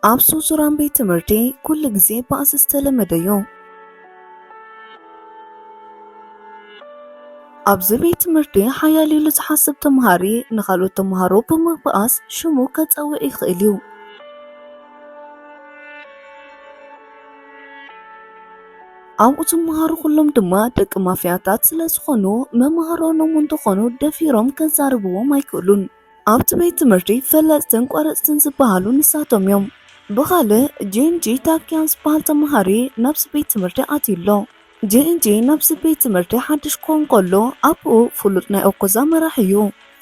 ኣብ ሱዙራን ቤት ትምህርቲ ኩሉ ግዜ ባእሲ ዝተለመደ እዩ። ኣብዚ ቤት ትምህርቲ ሓያል ኢሉ ዝሓስብ ተምሃሪ ንኻልኦት ተምሃሮ ብምብኣስ ሽሙ ከጸውዕ ይኽእል እዩ። ኣብኡ ዝመሃሩ ኩሎም ድማ ደቂ ማፍያታት ስለ ዝኾኑ፣ መማህራኖም እንተኾኑ ደፊሮም ከዛርብዎም ኣይክእሉን። ኣብቲ ቤት ትምህርቲ ፈለጥትን ቆረጽትን ዝበሃሉ ንሳቶም እዮም። ብኻልእ፣ ጄንጂ ታኪያን ዝበሃል ተምሃሪ ናብዚ ቤት ትምህርቲ ኣትዩ ኣሎ። ጄንጂ ናብዚ ቤት ትምህርቲ ሓድሽ ክኾን ከሎ፣ ኣቦኡ ፍሉጥ ናይ ኦኮዛ መራሒ እዩ።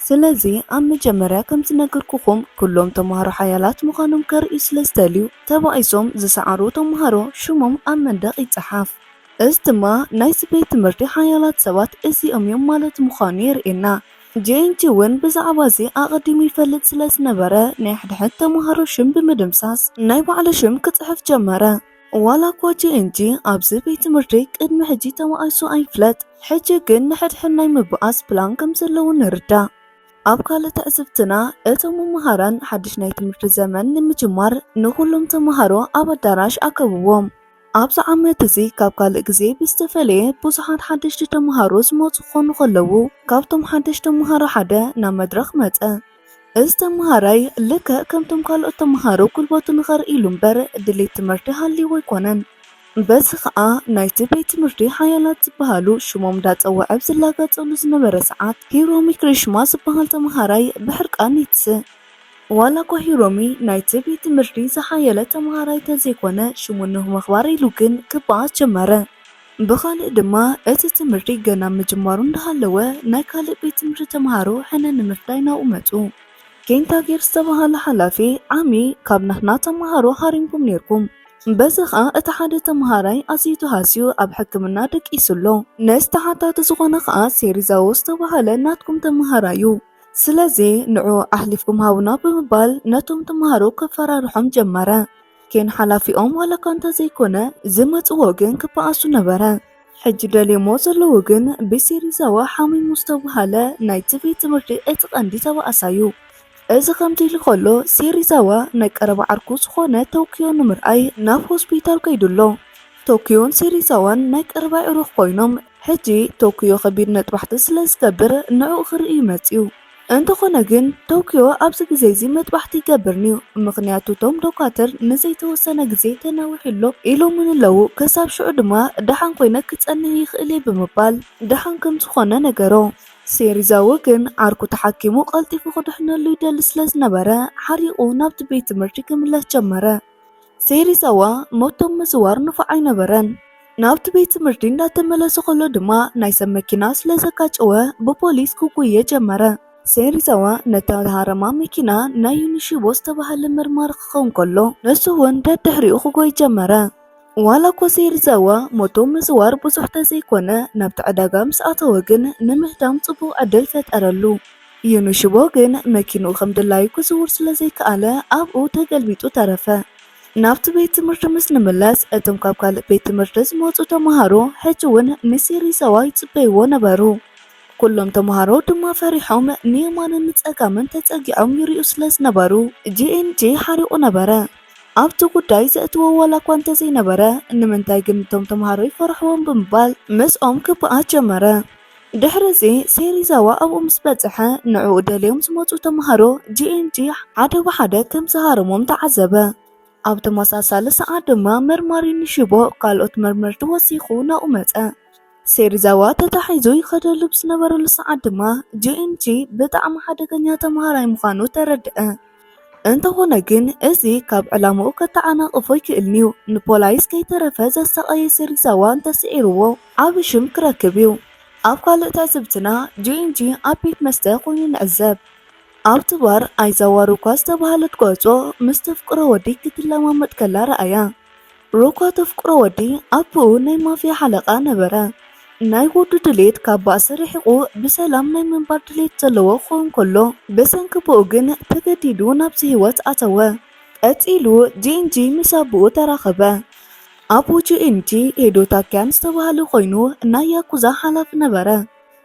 ስለዚ ኣብ መጀመርያ ከም ዝነገርኩኹም፣ ኩሎም ተምሃሮ ሓያላት ምዃኖም ከርእዩ ስለ ዝደልዩ፣ ተባኢሶም ዝሰዓሩ ተምሃሮ ሽሞም ኣብ መንደቕ ይጸሓፍ። እዚ ድማ ናይዚ ቤት ትምህርቲ ሓያላት ሰባት እዚኦም እዮም ማለት ምዃኑ የርእየና። ጄንጂ እውን ብዛዕባ እዚ ኣቐዲሙ ይፈልጥ ስለ ዝነበረ፣ ናይ ሕድሕድ ተምሃሮ ሽም ብምድምሳስ ናይ ባዕሉ ሽም ክጽሕፍ ጀመረ። ዋላ እኳ ጄንጂ ኣብዚ ቤት ትምህርቲ ቅድሚ ሕጂ ተባኢሱ ኣይፍለጥ፣ ሕጂ ግን ንሕድሕድ ናይ ምብኣስ ፕላን ከም ዘለዎ ንርዳእ። ኣብ ካልእ ትዕዝብትና፣ እቶም መምሃራን ሓድሽ ናይ ትምህርቲ ዘመን ንምጅማር ንኹሎም ተምሃሮ ኣብ ኣዳራሽ ኣከብዎም። ኣብዚ ዓመት እዚ ካብ ካልእ ግዜ ብዝተፈለየ ብዙሓት ሓደሽቲ ተምሃሮ ዝመጹ ክኾኑ ከለዉ፣ ካብቶም ሓደሽቲ ተምሃሮ ሓደ ናብ መድረኽ መጸ። እዚ ተምሃራይ ልክዕ ከምቶም ካልኦት ተምሃሮ ጉልበቱ ንኸርኢ ኢሉ እምበር ድሌት ትምህርቲ ሃልይዎ ኣይኮነን። በዚ ኸኣ ናይቲ ቤት ትምህርቲ ሓያላት ዝበሃሉ ሽሞም እንዳጸውዐ ኣብ ዝላገጸሉ ዝነበረ ሰዓት ሂሮሚ ክሪሽማ ዝበሃል ተምሃራይ ብሕርቃን ይትስእ። ዋላ እኳ ሂሮሚ ናይቲ ቤት ትምህርቲ ዝሓየለ ተምሃራይ ተዘይኮነ ሽሙ ንምኽባር ኢሉ ግን ክበኣስ ጀመረ። ብኻልእ ድማ እቲ ትምህርቲ ገና ምጅማሩ እንዳሃለወ ናይ ካልእ ቤት ትምህርቲ ተምሃሮ ሕነ ንምፍዳይ ናብኡ መጹ። ኬንታጌር ዝተባህለ ሓላፊ ዓሚ ካብ ናትና ተምሃሮ ሃሪምኩም ኔርኩም። በዚ ኸኣ እቲ ሓደ ተምሃራይ ኣዝዩ ተሃስዩ ኣብ ሕክምና ደቂሱ ኣሎ። ነዚ ተሓታቲ ዝኾነ ኸኣ ሴሪዛዎ ዝተባህለ ናትኩም ተምሃራይ እዩ። ስለዚ ንዑ ኣሕሊፍኩም ሃቡና ብምባል ነቶም ተምሃሮ ከፈራርሖም ጀመረ። ኬን ሓላፊኦም ዋላ እኳ እንተዘይኮነ ዝመጽዎ ግን ክበኣሱ ነበረ። ሕጂ ደልዮሞ ዘለዉ ግን ብሴሪዛዋ ሓሚሙ ዝተባህለ ናይቲ ቤት ትምህርቲ እቲ ቀንዲ ተባኣሳዩ። እዚ ከምዚ ኢሉ ከሎ ሴሪዛዋ ናይ ቀረባ ዓርኩ ዝኾነ ቶኪዮ ንምርኣይ ናብ ሆስፒታል ከይዱ ኣሎ። ቶኪዮን ሴሪዛዋን ናይ ቀረባ ኣዕሩኽ ኮይኖም፣ ሕጂ ቶኪዮ ከቢድ መጥባሕቲ ስለ ዝገብር ንዕኡ ክርኢ መጽዩ። እንተኾነ ግን ቶኪዮ ኣብዚ ግዜ እዚ መጥባሕቲ ይገብርን'ዩ፣ ምኽንያቱ እቶም ዶካትር ንዘይተወሰነ ግዜ ተናዊሑ ኣሎ ኢሎምኒ ኣለዉ፣ ክሳብ ሽዑ ድማ ደሓን ኮይነ ክጸንህ ይኽእል እየ ብምባል ደሓን ከም ዝኾነ ነገሮ። ሴሪዛዎ ግን ዓርኩ ተሓኪሙ ቀልጢፉ ክድሕነሉ ይደሊ ስለ ዝነበረ ሓሪቑ ናብቲ ቤት ትምህርቲ ክምለስ ጀመረ። ሴሪዛዋ ሞቶም ምዝዋር ንፉዕ ኣይነበረን። ናብቲ ቤት ትምህርቲ እንዳተመለሰ ከሎ ድማ ናይ ሰብ መኪና ስለ ዘጋጨወ ብፖሊስ ክጉየ ጀመረ። ሴሪዛዋ ነታ ዝሃረማ መኪና ናይ ዩኒሺቦ ዝተባህለ መርማሪ ክኸውን ከሎ ንሱ እውን ደድሕሪኡ ክጎይ ጀመረ። ዋላ እኳ ሴሪዛዋ ሞቶም ምዝዋር ብዙሕ ተዘይኮነ ናብቲ ዕዳጋ ምስ ኣተወ ግን ንምህዳም ጽቡቕ ዕድል ፈጠረሉ። ዩኒሺቦ ግን መኪንኡ ከም ድላዩ ክዝውር ስለ ዘይከኣለ ኣብኡ ተገልቢጡ ተረፈ። ናብቲ ቤት ትምህርቲ ምስ ንምለስ እቶም ካብ ካልእ ቤት ትምህርቲ ዝመጹ ተምሃሮ ሕጂ እውን ንሴሪዛዋ ይጽበይዎ ነበሩ። ኩሎም ተምሃሮ ድማ ፈሪሖም ንየማንን ንጸጋምን ተጸጊዖም ይርእዩ ስለ ዝነበሩ ጂኤንጂ ሓሪቑ ነበረ። ኣብቲ ጉዳይ ዘእትዎ ዋላ እኳ እንተዘይነበረ ንምንታይ ግን እቶም ተምሃሮ ይፈርሕዎም ብምባል ምስኦም ክበኣስ ጀመረ። ድሕሪ እዚ ሴሪዛዋ ኣብኡ ምስ በጽሐ ንዕኡ ደልዮም ዝመጹ ተምሃሮ ጂኤንጂ ሓደ ብሓደ ከም ዝሃረሞም ተዓዘበ። ኣብ ተመሳሳሊ ሰዓት ድማ መርማሪ ዩኒሺቦ ካልኦት መርመርቲ ወሲኹ ናብኡ መጸ። ሴሪዛዋ ተታሒዙ ይኸደሉ ብዝነበረሉ ሰዓት ድማ ጂኤንጂ ብጣዕሚ ሓደገኛ ተምሃራይ ምዃኑ ተረድአ። እንተኾነ ግን እዚ ካብ ዕላምኡ ከተዓናቕፎ ኣይክእልን'ዩ። ንፖላይስ ከይተረፈ ዘሳቐየ ሴሪዛዋ እንተስዒርዎ ዓቢ ሽም ክረክብ እዩ። ኣብ ካልእ ትዕዝብትና ጂኤንጂ ኣብ ቤት መስተ ኮይኑ ንዕዘብ። ኣብቲ ባር ኣይዛዋ ሩኳ ዝተባህለት ጎጾ ምስ ተፍቅሮ ወዲ ክትለማመጥ ከላ ረኣያ። ሩኳ ተፍቅሮ ወዲ ኣቦኡ ናይ ማፍያ ሓለቓ ነበረ። ናይ ወዱ ድሌት ካብ ባእሲ ርሒቑ ብሰላም ናይ ምንባር ድሌት ዘለዎ ክኸውን ከሎ ብሰንኪ ብኡ ግን ተገዲዱ ናብዚ ህይወት ኣተወ። ቀጺሉ ጂኤንጂ ምስ ኣቦኡ ተራኸበ። ኣቦ ጂኤንጂ ሄዶ ታኪያን ዝተባህለ ኮይኑ ናይ ያኩዛ ሓላፊ ነበረ።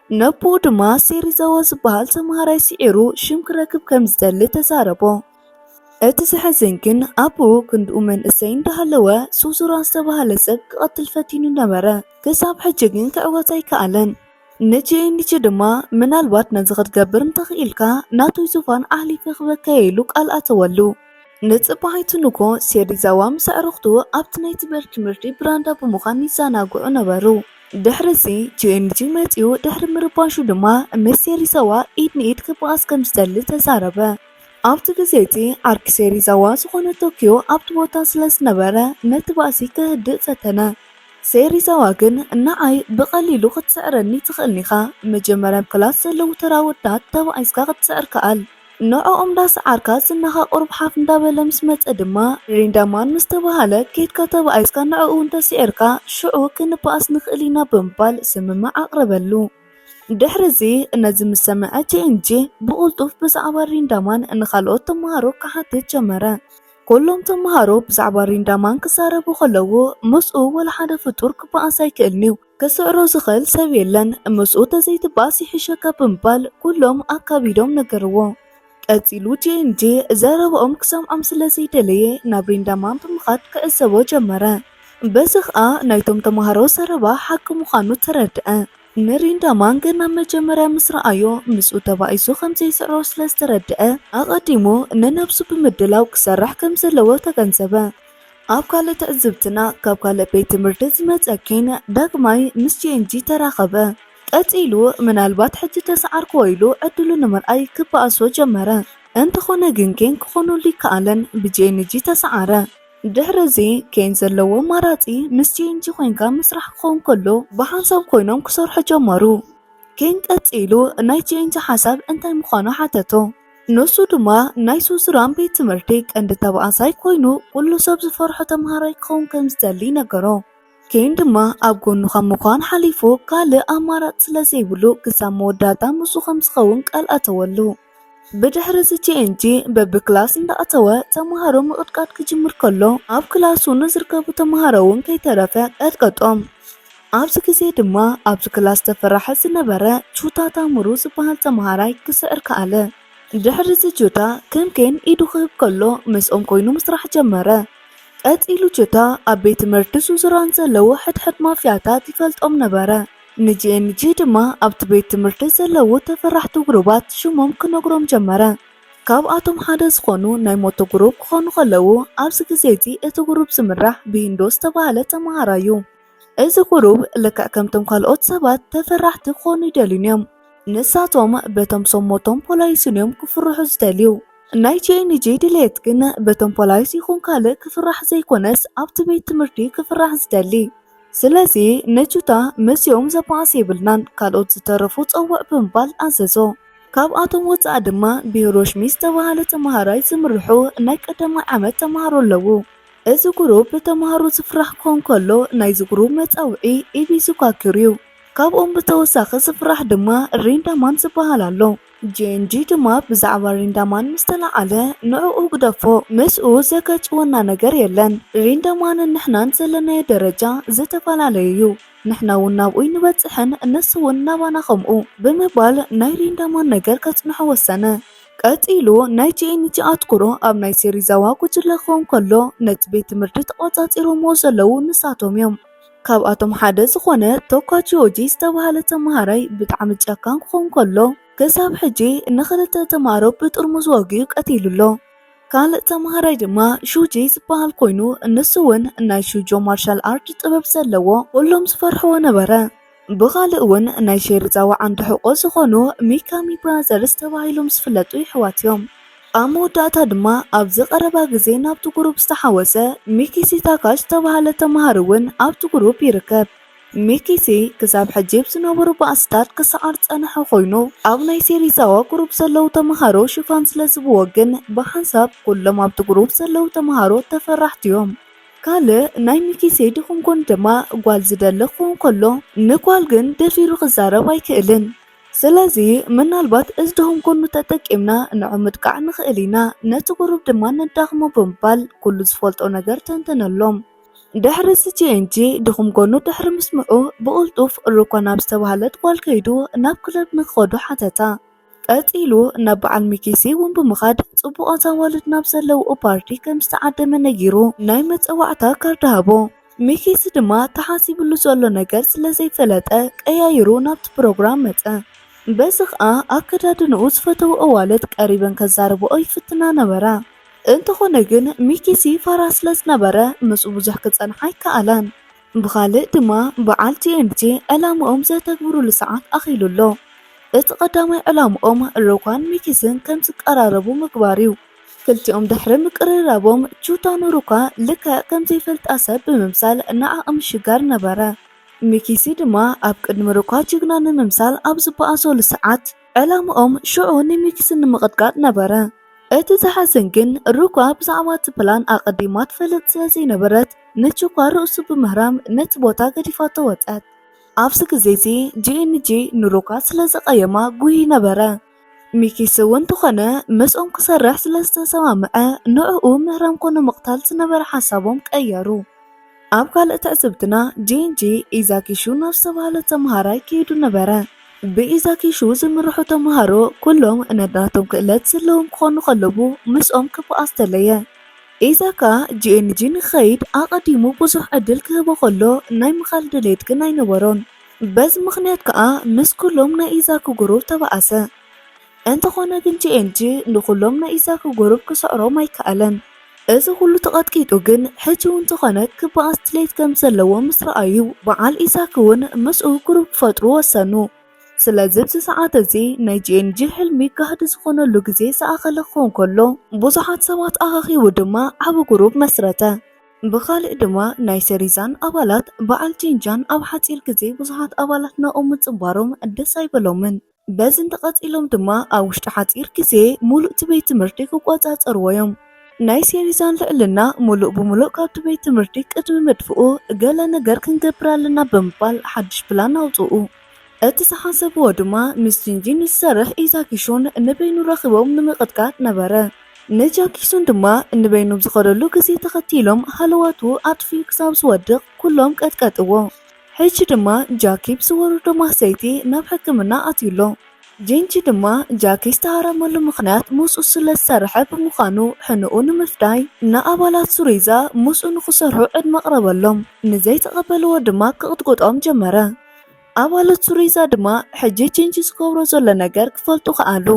ነቦኡ ድማ ሴሪዛዋ ዝበሃል ተምሃራይ ስዒሩ ሽም ክረክብ ከም ዝደሊ ተዛረቦ። እቲ ዘሕዝን ግን ኣቦኡ ክንድኡ መንእሰይ እንዳሃለወ ሱዙራን ዝተባህለ ሰብ ክቐትል ፈቲኑ ነበረ። ክሳብ ሕጂ ግን ክዕወት ኣይከኣለን። ንጂኤንጂ ድማ ምናልባት ነዚ ክትገብር እንተኽኢልካ ናቱይ ዙፋን ኣሕሊፈ ክበካ ኢሉ ቃል ኣተወሉ። ንጽባሒቱ ንጎ ሴሪዛዋ ምስ ኣዕሩኽቱ ኣብቲ ናይ ትምህርቲ ብራንዳ ብምዃን ይዘናግዑ ነበሩ። ድሕሪዚ ጂኤንጂ መጺኡ ድሕሪ ምርባሹ ድማ ምስ ሴሪዛዋ ኢድ ንኢድ ክበኣስ ከም ዝደሊ ተዛረበ። ኣብቲ ግዜ እቲ ዓርኪ ሴሪዛዋ ዝኾነ ቶኪዮ ኣብቲ ቦታ ስለ ዝነበረ ነቲ ባእሲ ከህድእ ፈተነ። ሴሪዛዋ ግን ንዓይ ብቐሊሉ ክትስዕረኒ ትኽእልኒ ኢኻ፣ መጀመርያ ኣብ ክላስ ዘለዉ ተራ ኣወዳት ተባኢስካ ክትስዕር ከኣል። ንዕኦም እንዳሰዓርካ ዝናኻ ቁሩብ ሓፍ እንዳበለ ምስ መጸ ድማ ሪንዳማን ምስ ተባሃለ ኬድካ ተባኢስካ ንዕኡ እንተስዒርካ ሽዑ ክንበኣስ ንኽእል ኢና ብምባል ስምምዕ ኣቕረበሉ። ድሕሪ እዚ ነዚ ምስ ሰምዐ ጂኤንጂ ብቕልጡፍ ብዛዕባ ሪንዳማን ንኻልኦት ተምሃሮ ክሓትት ጀመረ። ኩሎም ተምሃሮ ብዛዕባ ሪንዳማን ክዛረቡ ከለዉ ምስኡ ወላ ሓደ ፍጡር ክበኣስ ኣይክእልን'ዩ። ክስዕሮ ዝኽእል ሰብ የለን፣ ምስኡ ተዘይትበኣስ ይሕሸካ ብምባል ኩሎም ኣካቢዶም ነገርዎ። ቀጺሉ ጂኤንጂ ዘረባኦም ክሰምዖም ስለ ዘይደለየ ናብ ሪንዳማን ብምኻድ ክዕዘቦ ጀመረ። በዚ ኸኣ ናይቶም ተምሃሮ ዘረባ ሓቂ ምዃኑ ተረድአ። ንሪንዳማን ገና መጀመርያ ምስ ረኣዮ ምስኡ ተባኢሱ ከም ዘይስዕሮ ስለ ዝተረድአ ኣቐዲሙ ንነብሱ ብምድላው ክሰርሕ ከም ዘለዎ ተገንዘበ። ኣብ ካልእ ትዕዝብትና ካብ ካልእ ቤት ትምህርቲ ዝመጸ ኬን ዳግማይ ምስ ጂኤንጂ ተራኸበ። ቀጺሉ ምናልባት ሕጂ ተሰዓርክዎ ኢሉ ዕድሉ ንምርኣይ ክበኣሶ ጀመረ። እንተኾነ ግን ኬን ክኾነሉ ኣይከኣለን፣ ብጂኤንጂ ተሰዓረ። ድሕሪ እዚ ኬን ዘለዎ ኣማራጺ ምስ ጂኤንጂ ኮይንካ ምስራሕ ክኸውን ከሎ ብሓንሳብ ኮይኖም ክሰርሑ ጀመሩ። ኬን ቀጺሉ ናይ ጂኤንጂ ሓሳብ እንታይ ምዃኑ ሓተቶ። ንሱ ድማ ናይ ሱዙራን ቤት ትምህርቲ ቀንዲ ተባኣሳይ ኮይኑ ኩሉ ሰብ ዝፈርሖ ተምሃራይ ክኸውን ከም ዝደሊ ነገሮ። ኬን ድማ ኣብ ጎኑ ካብ ምዃን ሓሊፉ ካልእ ኣማራጺ ስለ ዘይብሉ ክሳብ መወዳእታ ምስኡ ከም ዝኸውን ቃል ኣተወሉ። ብድሕሪ እዚ ጂኤንጂ በብክላስ እንዳኣተወ ተምሃሮ ምቕጥቃጥ ክጅምር ከሎ ኣብ ክላሱ ንዝርከቡ ተምሃሮ እውን ከይተረፈ ቀጥቀጦም። ኣብዚ ግዜ ድማ ኣብዚ ክላስ ተፈራሒ ዝነበረ ቹታ ታሙሩ ዝበሃል ተምሃራይ ክስዕር ከኣለ። ድሕሪ እዚ ቹታ ከም ኬን ኢዱ ክህብ ከሎ ምስኦም ኮይኑ ምስራሕ ጀመረ። ቀጺሉ ቹታ ኣብ ቤት ትምህርቲ ሱዙራን ዘለዉ ሕድሕድ ማፍያታት ይፈልጦም ነበረ። ንጂኤንጂ ድማ ኣብቲ ቤት ትምህርቲ ዘለዉ ተፈራሕቲ ጉሩባት ሽሞም ክነግሮም ጀመረ። ካብኣቶም ሓደ ዝኾኑ ናይ ሞቶ ጉሩብ ክኾኑ ከለዉ ኣብዚ ግዜ እዚ እቲ ጉሩብ ዝምራሕ ብሂንዶ ዝተባህለ ተምሃራይ እዩ። እዚ ጉሩብ ልክዕ ከምቶም ካልኦት ሰባት ተፈራሕቲ ክኾኑ ኣይደልዩን እዮም። ንሳቶም በቶም ሰብ ሞቶም ፖላይስን እዮም ክፍርሑ ዝደልዩ። ናይ ጂኤንጂ ድሌት ግን በቶም ፖላይስ ይኹን ካልእ ክፍራሕ ዘይኮነስ ኣብቲ ቤት ትምህርቲ ክፍራሕ ዝደሊ። ስለዚ ንቹታ ምስኦም ዘባእስ የብልናን፣ ካልኦት ዝተረፉ ጸውዕ ብምባል ኣዘዞ። ካብኣቶም ወጻኢ ድማ ብሂሮሽሚ ዝተባህለ ተምሃራይ ዝምርሑ ናይ ቀዳማይ ዓመት ተምሃሮ ኣለዉ። እዚ ጉሩብ ብተምሃሮ ዝፍራሕ ክኾን ከሎ ናይዚ ጉሩብ መጻውዒ ኢቢዙካኪሩ እዩ። ካብኦም ብተወሳኺ ዝፍራሕ ድማ ሪንዳማን ዝበሃል ኣሎ። ጂኤንጂ ድማ ብዛዕባ ሪንዳማን ምስ ተለዓለ ንዕኡ ግደፎ፣ ምስኡ ዘጋጭወና ነገር የለን። ሪንዳማንን ንሕናን ዘለናዮ ደረጃ ዝተፈላለየ እዩ። ንሕና እውን ናብኡ ኣይንበጽሕን ንሱ እውን ናባና ከምኡ ብምባል ናይ ሪንዳማን ነገር ከጽንሖ ወሰነ። ቀጺሉ ናይ ጂኤንጂ ኣትኩሮ ኣብ ናይ ሴሪዛዋ ጉጅለ ክኸውን ከሎ ነቲ ቤት ትምህርቲ ተቖጻጺሮምዎ ዘለዉ ንሳቶም እዮም። ካብኣቶም ሓደ ዝኾነ ቶካቺዮጂ ዝተባህለ ተምሃራይ ብጣዕሚ ጨካን ክኸውን ከሎ ክሳብ ሕጂ ንኽልተ ተምሃሮ ብጥርሙዝ ወጊኡ ቀቲሉ ኣሎ። ካልእ ተምሃራይ ድማ ሹጂ ዝበሃል ኮይኑ ንሱ እውን ናይ ሹጆ ማርሻል ኣርት ጥበብ ዘለዎ ኩሎም ዝፈርሕዎ ነበረ። ብኻልእ እውን ናይ ሼሪዛዋ ዓንዲ ሕቆ ዝኾኑ ሚካሚ ብራዘርስ ተባሂሎም ዝፍለጡ ይሕዋት እዮም። ኣብ መወዳእታ ድማ ኣብዚ ቀረባ ግዜ ናብቲ ጉሩብ ዝተሓወሰ ሚኪሲ ታካሽ ዝተባሃለ ተምሃሪ እውን ኣብቲ ጉሩብ ይርከብ። ሚኪሲ ክሳብ ሕጂ ብዝነበሩ ባእስታት ክሰዓር ዝጸንሐ ኮይኑ ኣብ ናይ ሴሪዛዋ ጉሩብ ዘለዉ ተምሃሮ ሽፋን ስለ ዝህብዎ ግን ብሓንሳብ ኩሎም ኣብቲ ጉሩብ ዘለዉ ተምሃሮ ተፈራሕቲ እዮም። ካልእ ናይ ሚኪሲ ድኹም ጎኒ ድማ ጓል ዝደሊ ክኸውን ከሎ ንጓል ግን ደፊሩ ክዛረብ ኣይክእልን። ስለዚ ምናልባት እዚ ድኹም ጎኑ ተጠቂምና ንዑ ምጥቃዕ ንኽእል ኢና፣ ነቲ ጉሩብ ድማ ነዳኽሞ ብምባል ኩሉ ዝፈልጦ ነገር ተንተነሎም። ድሕሪ እዚ ጂኤንጂ ድኹም ጎኑ ድሕሪ ምስምዑ ብቕልጡፍ ሩኮ ናብ ዝተባህለት ጓል ከይዱ ናብ ክለብ ንክኸዱ ሓተታ። ቀጺሉ ናብ በዓል ሚኪሲ እውን ብምኻድ ጽቡቓት ኣዋልድ ናብ ዘለውኦ ፓርቲ ከም ዝተዓደመ ነጊሩ ናይ መጸዋዕታ ካርድ ሃቦ። ሚኪሲ ድማ ተሓሲብሉ ዘሎ ነገር ስለ ዘይፈለጠ ቀያይሩ ናብቲ ፕሮግራም መጸ። በዚ ኸኣ ኣከዳድንኡ ዝፈተው ኣዋልድ ቀሪበን ከዛርብኦ ይፍትና ነበራ። እንተኾነ ግን ሚኪሲ ፋራ ስለ ዝነበረ ምስኡ ብዙሕ ክጸንሓ ኣይከኣለን። ብኻልእ ድማ በዓል ጂ ኤን ጂ ዕላምኦም ዘተግብሩሉ ሰዓት ኣኺሉ ኣሎ። እቲ ቀዳማይ ዕላምኦም ሩኳን ሚኪስን ከም ዝቀራረቡ ምግባር እዩ። ክልቲኦም ድሕሪ ምቅርራቦም ቹታ ንሩኳ ልክዕ ከም ዘይፈልጣ ሰብ ብምምሳል ንዓኣ ምሽጋር ነበረ። ሚኪሲ ድማ ኣብ ቅድሚ ሩኳ ጅግና ንምምሳል ኣብ ዝበኣሰሉ ሰዓት ዕላምኦም ሽዑ ንሚኪሲ ንምቕጥቃጥ ነበረ። እቲ ዘሐዝን ግን ሩኳ ብዛዕባ እቲ ፕላን ኣቐዲማ ትፈልጥ ስለ ዘይነበረት ንቹካ ርእሱ ብምህራም ነቲ ቦታ ገዲፋቶ ወጸት። ኣብዚ ግዜ እዚ ጂ ኤን ጂ ንሩኳ ስለ ዝቐየማ ጉሂ ነበረ። ሚኪስ እውን እንተኾነ ምስኦም ክሰርሕ ስለ ዝተሰማምዐ ንዕኡ ምህራም ኮነ ምቕታል ዝነበረ ሓሳቦም ቀየሩ። ኣብ ካልእ ትዕዝብትና ጂ ኤን ጂ ኢዛኪ ሹ ናብ ዝተባህለ ተምሃራይ ከይዱ ነበረ። ብኢዛኪ ሹ ዝምርሑ ተምሃሮ ኩሎም ነናቶም ክእለት ዘለዎም ክኾኑ ከለዉ ምስኦም ክበኣስ ተለየ። ኢዛካ ጂ ኤን ጂ ንክኸይድ ኣቐዲሙ ብዙሕ ዕድል ክህቦ ከሎ ናይ ምኻድ ድሌት ግን ኣይነበሮን። በዚ ምኽንያት ከኣ ምስ ኩሎም ናይ ኢዛኪ ጉሩብ ተበኣሰ። እንተኾነ ግን ጂ ኤን ጂ ንኹሎም ናይ ኢዛኪ ጉሩብ ክስዕሮም ኣይከኣለን። እዚ ኩሉ ተቐጥቂጡ ግን ሕጂ እውን እንተኾነ ክበኣስ ድሌት ከም ዘለዎ ምስ ረኣዩ በዓል ኢዛኪ እውን ምስኡ ጉሩብ ክፈጥሩ ወሰኑ። ስለዚ ኣብዚ ሰዓት እዚ ናይ ጂ ኤን ጂ ሕልሚ ጋህዲ ዝኾነሉ ግዜ ዝኣኸለ ክኸውን ከሎ ብዙሓት ሰባት ኣኻኺቡ ድማ ዓቢ ጉሩብ መስረተ። ብኻልእ ድማ ናይ ሴሪዛን ኣባላት በዓል ጂንጃን ኣብ ሓጺር ግዜ ብዙሓት ኣባላት ናኦም ምጽንባሮም ደስ ኣይበሎምን። በዚ እንተቐጺሎም ድማ ኣብ ውሽጢ ሓጺር ግዜ ሙሉእ እቲ ቤት ትምህርቲ ክቆጻጸርዎ እዮም። ናይ ሴሪዛን ልዕልና ሙሉእ ብሙሉእ ካብቲ ቤት ትምህርቲ ቅድሚ ምድፍኡ ገለ ነገር ክንገብር ኣለና ብምባል ሓድሽ ፕላን ኣውጽኡ። እቲ ዝሓሰብዎ ድማ ምስ ጂንጂ ንዝሰርሕ ኢዛኪ ሹን ንበይኑ ረኺቦም ንምቕጥቃጥ ነበረ። ንጃኪ ሹን ድማ ንበይኑ ብዝኸደሉ ግዜ ተኸቲሎም ሃለዋቱ ኣጥፊኡ ክሳብ ዝወድቕ ኩሎም ቀጥቀጥዎ። ሕጂ ድማ ጃኪ ብዝወረዶ ማህሰይቲ ናብ ሕክምና ኣትዩ ኣሎ። ጂንጂ ድማ ጃኪ ዝተሃረመሉ ምኽንያት ምስኡ ስለ ዝሰርሐ ብምዃኑ ሕንኡ ንምፍዳይ ንኣባላት ሱሪዛ ምስኡ ንኽሰርሑ ዕድመ ኣቕረበሎም። ንዘይተቐበልዎ ድማ ክቕጥቅጦም ጀመረ። ኣባላት ሱሪዛ ድማ ሕጂ ጂንጂ ዝገብሮ ዘሎ ነገር ክፈልጡ ከኣሉ።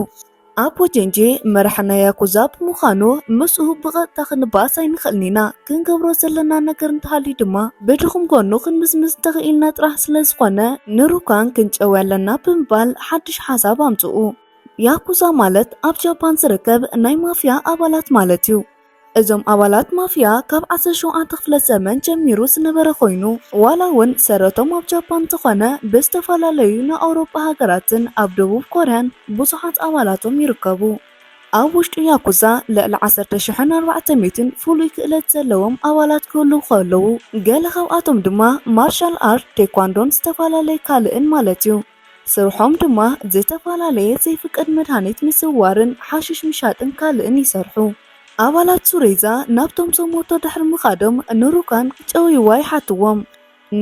ኣቦ ጂንጂ መራሒ ናይ ያኩዛ ብምዃኑ ምስኡ ብቐጥታ ክንበኣስ ኣይንኽእልን ኢና። ክንገብሮ ዘለና ነገር እንተሃልዩ ድማ ብድኹም ጎኑ ክንምዝምዝ እንተኽኢልና ጥራሕ ስለ ዝኾነ ንሩካን ክንጨውያ ኣለና ብምባል ሓድሽ ሓሳብ ኣምጽኡ። ያኩዛ ማለት ኣብ ጃፓን ዝርከብ ናይ ማፍያ ኣባላት ማለት እዩ። እዞም ኣባላት ማፍያ ካብ ዓሰርተ ሸውዓተ ክፍለ ዘመን ጀሚሩ ዝነበረ ኮይኑ ዋላ እውን ሰረቶም ኣብ ጃፓን እንተኾነ ብዝተፈላለዩ ናይ ኣውሮጳ ሃገራትን ኣብ ደቡብ ኮርያን ብዙሓት ኣባላቶም ይርከቡ። ኣብ ውሽጢ ያኩዛ ልዕሊ ዓሰርተ ሽሕን ኣርባዕተ ሚእትን ፍሉይ ክእለት ዘለዎም ኣባላት ክህልዉ ከለዉ ገለ ካብኣቶም ድማ ማርሻል ኣርት፣ ቴኳንዶን ዝተፈላለየ ካልእን ማለት እዩ። ስርሖም ድማ ዝተፈላለየ ዘይፍቀድ መድሃኒት ምዝውዋርን ሓሽሽ ምሻጥን ካልእን ይሰርሑ። ኣባላት ሱሬዛ ናብቶም ሰሞቶ ድሕሪ ምኻዶም ንሩካን ክጨውይዋ ይሓትዎም።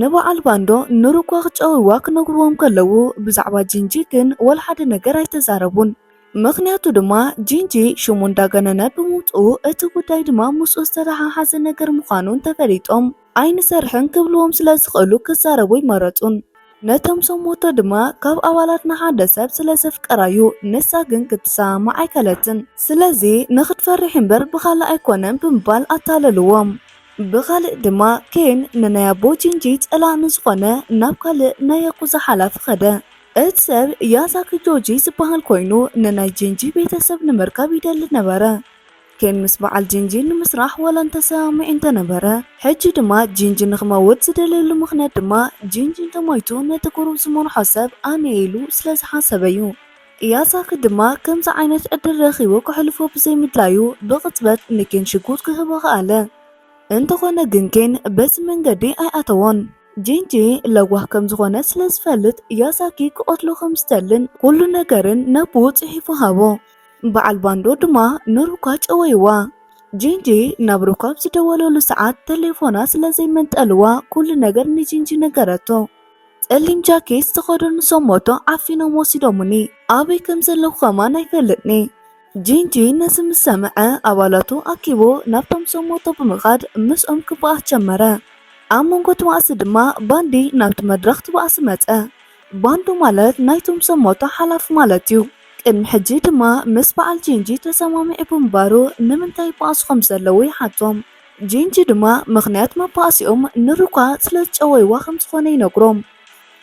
ንበዓል ባንዶ ንሩኳ ክጨውይዋ ክነግርዎም ከለዉ ብዛዕባ ጂንጂ ግን ወላ ሓደ ነገር ኣይተዛረቡን። ምኽንያቱ ድማ ጂንጂ ሽሙ እንዳገነነ ብምውፅኡ እቲ ጉዳይ ድማ ምስኡ ዝተተሓሓዘ ነገር ምዃኑ እንተፈሊጦም ኣይንሰርሕን ክብልዎም ስለ ዝኽእሉ ክዛረቡ ኣይመረፁን። ነቶም ሰሞቶ ድማ ካብ ኣባላትና ሓደ ሰብ ስለ ዘፍቀራዩ ንሳ ግን ክትሰማማዕ ኣይከለትን። ስለዚ ንኽትፈርሒ እምበር ብኻልእ ኣይኮነን ብምባል ኣታለልዎም። ብኻልእ ድማ ኬን ንናይ ኣቦ ጂንጂ ጸላእ ንዝኾነ ናብ ካልእ ናይ ያኩዛ ሓላፊ ኸደ። እቲ ሰብ ያዛኪ ጆጂ ዝበሃል ኮይኑ ንናይ ጂንጂ ቤተሰብ ንምርካብ ይደሊ ነበረ። ኬን ምስ በዓል ጂንጂ ንምስራሕ ወላ እንተሰማሚዑ እንተነበረ፣ ሕጂ ድማ ጂንጂ ንኽመውት ዝደለየሉ ምኽንያት ድማ ጂንጂ እንተሞይቱ ነቲ ቁሩብ ዝመርሖ ሰብ ኣነ ኢሉ ስለ ዝሓሰበ እዩ። ያዛኪ ድማ ከምዚ ዓይነት ዕድል ረኺቡ ከሕልፎ ብዘይምድላዩ ብቕጽበት ንኬን ሽጉጥ ክህቦ ከኣለ። እንተኾነ ግን ኬን በዚ መንገዲ ኣይኣተዎን። ጂንጂ ለዋህ ከም ዝኾነ ስለ ዝፈልጥ ያዛኪ ክቐትሎ ከም ዝደልን ኩሉ ነገርን ነብኡ ጽሒፉ ሃቦ። በዓል ባንዶ ድማ ንሩኳ ጨወይዋ። ጂንጂ ናብ ሩኳ ኣብ ዝደወለሉ ሰዓት ተሌፎና ስለ ዘይመንጠልዋ ኩሉ ነገር ንጂንጂ ነገረቶ። ጸሊም ጃኬት ዝተኸደኑ ሰሞቶ ዓፊኖም ወሲዶሙኒ። ኣበይ ከም ዘለኹ ከማን ኣይፈልጥኒ። ጂንጂ ነዚ ምስ ሰምዐ ኣባላቱ ኣኪቡ ናብቶም ሰሞቶ ብምኻድ ምስኦም ክበኣስ ጀመረ። ኣብ መንጎ እቲ ባእሲ ድማ ባንዲ ናብቲ መድረኽ ትበኣሲ መጸ። ባንዱ ማለት ናይቶም ሰሞቶ ሓላፊ ማለት እዩ። ቅድሚ ሕጂ ድማ ምስ በዓል ጂንጂ ተሰማሚዑ ብምንባሩ ንምንታይ ይበኣሱ ከም ዘለዉ ይሓቶም። ጂንጂ ድማ ምኽንያት መባእሲኦም ንሩካ ስለ ዝጨወይዋ ከም ዝኾነ ይነግሮም።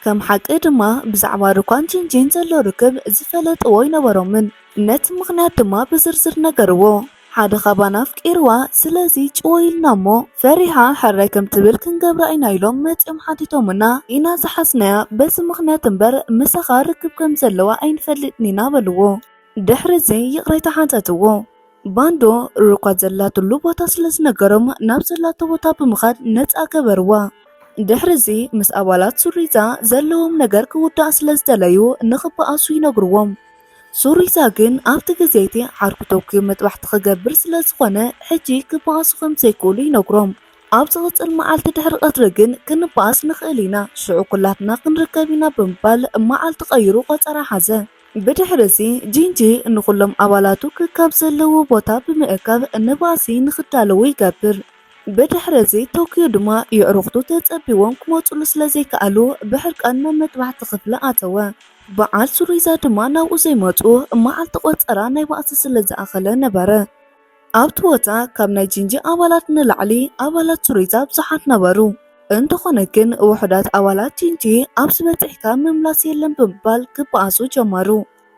ከም ሓቂ ድማ ብዛዕባ ሩካን ጂንጂን ዘሎ ርክብ ዝፈለጥዎ ኣይነበሮምን። ነቲ ምኽንያት ድማ ብዝርዝር ነገርዎ። ሓደ ካባና ኣፍቂርዋ፣ ስለዚ ጭወይልና እሞ ፈሪሃ ሕራይ ከም ትብል ክንገብራ ኢና ኢሎም መጺኦም ሓቲቶምና ኢና ዝሓስናያ። በዚ ምኽንያት እምበር ምሳኻ ርክብ ከም ዘለዋ ኣይንፈልጥን ኢና በልዎ። ድሕሪ እዚ ይቕሬታ ሓተትዎ። ባንዶ ሩኳ ዘላትሉ ቦታ ስለ ዝነገሮም ናብ ዘላቶ ቦታ ብምኻድ ነጻ ገበርዋ። ድሕሪ እዚ ምስ ኣባላት ሱሪዛ ዘለዎም ነገር ክውዳእ ስለ ዝደለዩ ንኽበኣሱ ይነግርዎም። ሱሪዛ ግን ኣብቲ ግዜ እቲ ዓርኩ ቶክዮ መጥባሕቲ ክገብር ስለ ዝኾነ ሕጂ ክበኣሱ ከም ዘይክእሉ ይነግሮም። ኣብ ዝቕጽል መዓልቲ ድሕሪ ቀትሪ ግን ክንበኣስ ንኽእል ኢና፣ ሽዑ ኩላትና ክንርከብ ኢና ብምባል መዓልቲ ቀይሩ ቆጸራ ሓዘ። ብድሕሪ እዚ ጂንጂ ንኹሎም ኣባላቱ ክካብ ዘለዎ ቦታ ብምእካብ ንባእሲ ንኽዳለዉ ይገብር። ብድሕሪ እዚ ቶክዮ ድማ የዕሩኽቱ ተጸቢዎም ክመጹሉ ስለ ዘይከኣሉ ብሕርቃን ናብ መጥባሕቲ ክፍሊ ኣተወ። በዓል ሱሪዛ ድማ ናብኡ ዘይመጹ መዓልቲ ቆጸራ ናይ ባእሲ ስለ ዝኣኸለ ነበረ። ኣብቲ ቦታ ካብ ናይ ጂንጂ ኣባላት ንላዕሊ ኣባላት ሱሪዛ ብዙሓት ነበሩ። እንተኾነ ግን ውሑዳት ኣባላት ጂንጂ ኣብዚ በጺሕካ ምምላስ የለን ብምባል ክበኣሱ ጀመሩ።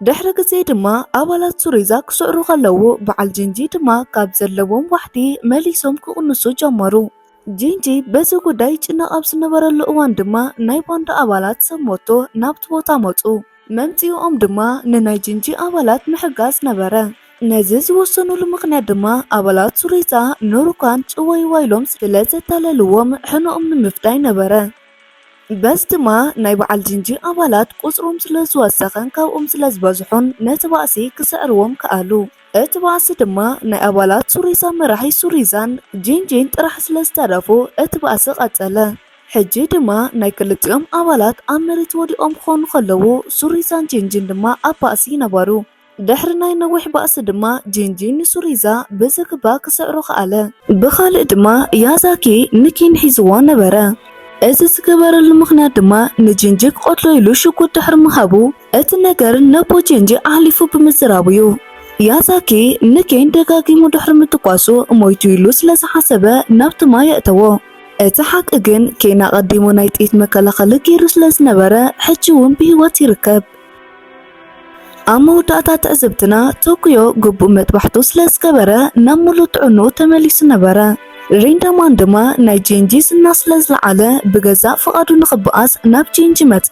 ድሕሪ ግዜ ድማ ኣባላት ሱሪዛ ክስዕሩ ከለዉ በዓል ጂንጂ ድማ ካብ ዘለዎም ዋሕዲ መሊሶም ክቕንሱ ጀመሩ። ጂንጂ በዚ ጉዳይ ጭነቕ ኣብ ዝነበረሉ እዋን ድማ ናይ ባንዳ ኣባላት ሰብ ሞቶ ናብቲ ቦታ መጹ። መምጽኢኦም ድማ ንናይ ጂንጂ ኣባላት ምሕጋዝ ነበረ። ነዚ ዝወሰኑሉ ምኽንያት ድማ ኣባላት ሱሪዛ ንሩካን ጭወይዋ ኢሎም ስለ ዘታለልዎም ሕነኦም ንምፍዳይ ነበረ። በዚ ድማ ናይ በዓል ጂንጂ ኣባላት ቁጽሮም ስለ ዝወሰኸን ካብኦም ስለ ዝበዝሑን ነቲ ባእሲ ክስዕርዎም ከኣሉ። እቲ ባእሲ ድማ ናይ ኣባላት ሱሪዛ መራሒ ሱሪዛን ጂንጂን ጥራሕ ስለ ዝተረፉ እቲ ባእሲ ቀጸለ። ሕጂ ድማ ናይ ክልቲኦም ኣባላት ኣብ መሬት ወዲቖም ክኾኑ ከለዉ ሱሪዛን ጂንጂን ድማ ኣብ ባእሲ ነበሩ። ድሕሪ ናይ ነዊሕ ባእሲ ድማ ጂንጂ ንሱሪዛ ብዝግባእ ክስዕሮ ከኣለ። ብኻልእ ድማ ያዛኪ ንኬን ሒዝዎ ነበረ። እዚ ዝገበረሉ ምኽንያት ድማ ንጂንጂ ክቐትሎ ኢሉ ሽጉጥ ድሕሪ ምሃቡ እቲ ነገር ነቦ ጂንጂ ኣሕሊፉ ብምዝራቡ እዩ። ያዛኪ ንኬን ደጋጊሙ ድሕሪ ምትኳሱ ሞይቱ ኢሉ ስለ ዝሓሰበ ናብቲ ማይ የእተዎ። እቲ ሓቂ ግን ኬን ኣቐዲሙ ናይ ጥይት መከላኸሊ ገይሩ ስለ ዝነበረ ሕጂ እውን ብህይወት ይርከብ። ኣብ መወዳእታ ትዕዝብትና ቶክዮ ግቡእ መጥባሕቱ ስለ ዝገበረ ናብ ሙሉእ ጥዕንኡ ተመሊሱ ነበረ። ሪንዳማን ድማ ናይ ጂንጂ ዝና ስለ ዝለዓለ ብገዛእ ፍቓዱ ንኽበኣስ ናብ ጂንጂ መጸ።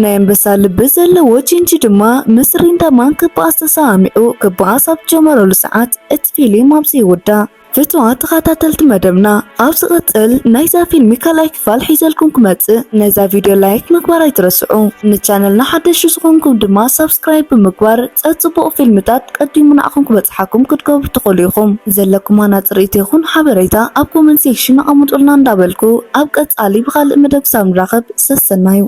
ናይ ኣንበሳ ልቢ ዘለዎ ጂንጂ ድማ ምስ ሪንዳማን ክበኣስ ተሰማሚዑ ክበኣስ ኣብ ዝጀመረሉ ሰዓት እቲ ፊልም ኣብዚ ይውዳእ። ፍትዋት ተኸታተልቲ መደብና፣ ኣብ ዝቕጽል ናይዛ ፊልም ካልኣይ ክፋል ሒዘልኩም ክመጽእ፣ ነዛ ቪድዮ ላይክ ምግባር ኣይትረስዑ። ንቻነልና ሓደሽቲ ዝኾንኩም ድማ ሳብስክራይብ ብምግባር ጸጽቡቕ ፊልምታት ቀዲሙ ንዓኹም ክበጽሓኩም ክትገብሩ ትኽእሉ ኢኹም። ዘለኩም ሃናጺ ርእይቶ ይኹን ሓበሬታ ኣብ ኮመንት ሴክሽን ኣቐምጡልና እንዳበልኩ ኣብ ቀጻሊ ብኻልእ መደብ ክሳብ ንራኸብ ሰሰናዩ።